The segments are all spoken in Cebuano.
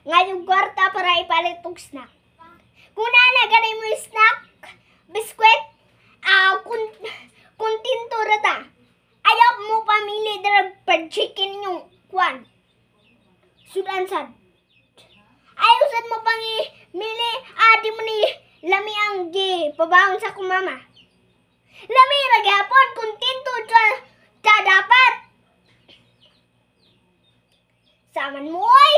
Ngayong kwarta para ipalit og snack. Kung naa ganay mo snack, biskwit, kun kontento ra ta. Ayaw mo pamili dira fried chicken yung kwan. Sudan sad. Ayaw sad mo pang mili, di mo ni lami ang gi pabaon sa akong mama. Lami ra gyapon, kontento ta dapat. Saman mo oy.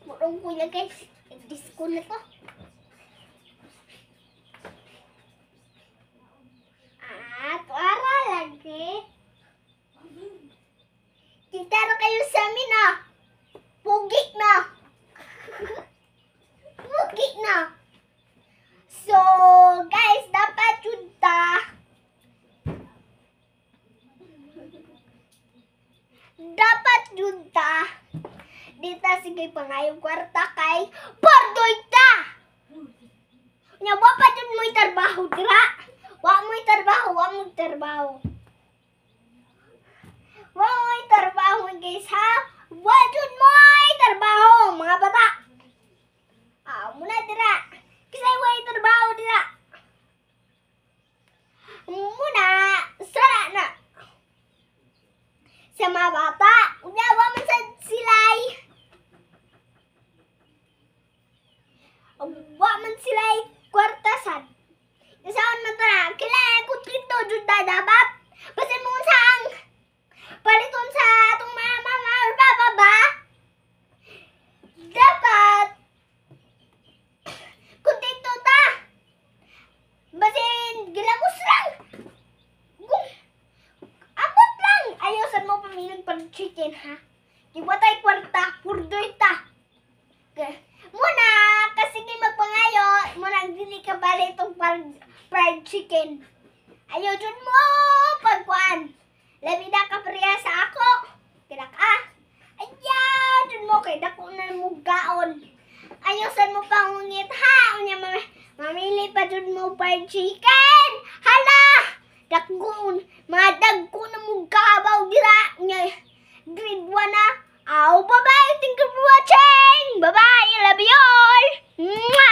Murong kuya guys, disco na to. Tuara lagi. Kita ra kayo sa amin ah. Pugi na. Pugi na. So, guys, dapat yun ta. Dapat yun ta. Dita sige pangayong kwarta kay pardoy ta. Nya wa pa jud mo'y trabaho dira. Wa mo'y trabaho, wa mo'y trabaho. Wa mo'y trabaho guys ha. Wa jud mo'y trabaho mga bata. Muna dira. Kasi wa trabaho dira. Muna sara na. Sa mga bata, unya wa man sad sila'y. Wa man sila'y kwarta sad. Isaon man ta, kailangan kontento jud ta dapat. Basin mo sa ang paliton sa atong mga mama or papa ba? Dapat kontento ta. Basin gilamos lang. Abot lang. Ayaw sad mo pamilig pag chicken ha. Iwatay kwarta, purdoy ta. Muna, kasi di magpangayo, muna dili ka bali itong fried chicken. Ayaw jud mo pagkuan. Labi na ka pareha sa ako. Kila ka. Ayaw jud mo kay dako na mo gaon. Ayaw sad mo pangungit ha. Unya mamili pa jud mo fried chicken. Hala! Dakon, mga dagko na mo kabaw dira. Unya grade 1 na. Aw, bye-bye. Thank you for watching.